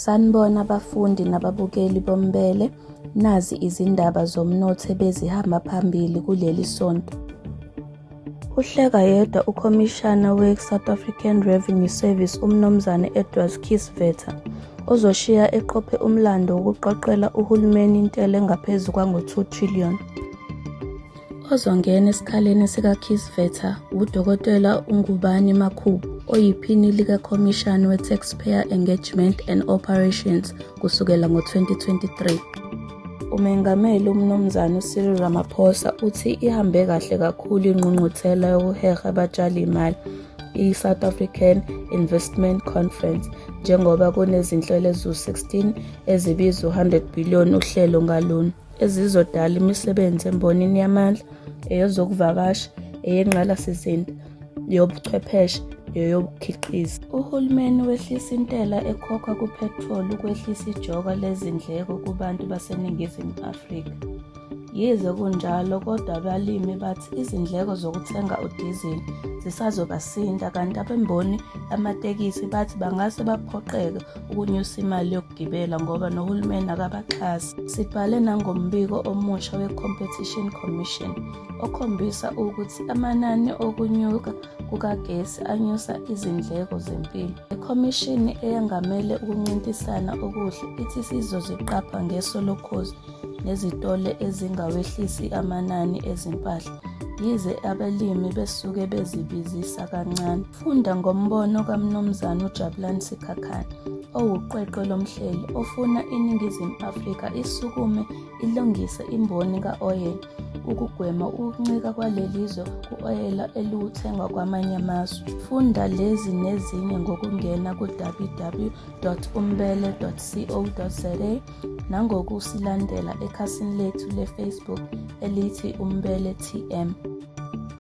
Sanibona bafundi nababukeli bombele, nazi izindaba zomnotho ebezihamba phambili kuleli sonto. Uhleka yedwa uKhomishana we-South African Revenue Service uMnumzane Edward Kieswetter, ozoshiya eqophe umlando wokuqoqela uhulumeni intela engaphezu kwangu-2 trillion. Ozongena esikhaleni sikaKieswetter wuDokotela uNgubane Makhubo oyiPhini likaKhomishani we-Taxpayer Engagement and Operations kusukela ngo-2023. UMengameli uMnumzane uCyril Ramaphosa uthi ihambe kahle kakhulu ingqungquthela yokuheha abatshalimali i-South African Investment Conference njengoba kunezinhlelo eziwu-16 ezibiza u-100 billion uhlelo ngalunye ezizodala imisebenzi embonini yamandla, eyezokuvakasha, eyengqalasizinda, eyobuchwepheshe neyokukhiqiza. Uhulumeni wehlisa intela ekhokhwa kuphethroli ukwehlisa ijoka lezindleko kubantu baseNingizimu Afrika. Yize kunjalo kodwa abalimi bathi izindleko zokuthenga udizili zisazobasinda kanti abemboni yamatekisi bathi bangase baphoqeke ukunyusa imali yokugibela ngoba nohulumeni akabaxhasi. Sibhale nangombiko omusha we-Competition Commission okhombisa ukuthi amanani okunyuka kukagesi anyusa izindleko zempilo. Ikhomishini eyengamele ukuncintisana okuhle ithi isizoziqapha ngeso lokhozi nezitolo ezingawehlisi amanani ezimpahla yize abalimi besuke bezibizisa kancane. Funda ngombono kaMnumzane uJabulani Sikhakhane owuqweqwe lomhleli ofuna iNingizimu Afrika isukume ilungise imboni ka-oyela ukugwema ukuncika kwaleli zwe ku-oyela eliwuthenga kwamanye amazwe. Funda lezi nezinye ngokungena ku-www.umbele.co.za nangokusilandela ekhasini lethu le-Facebook elithi Umbele TM.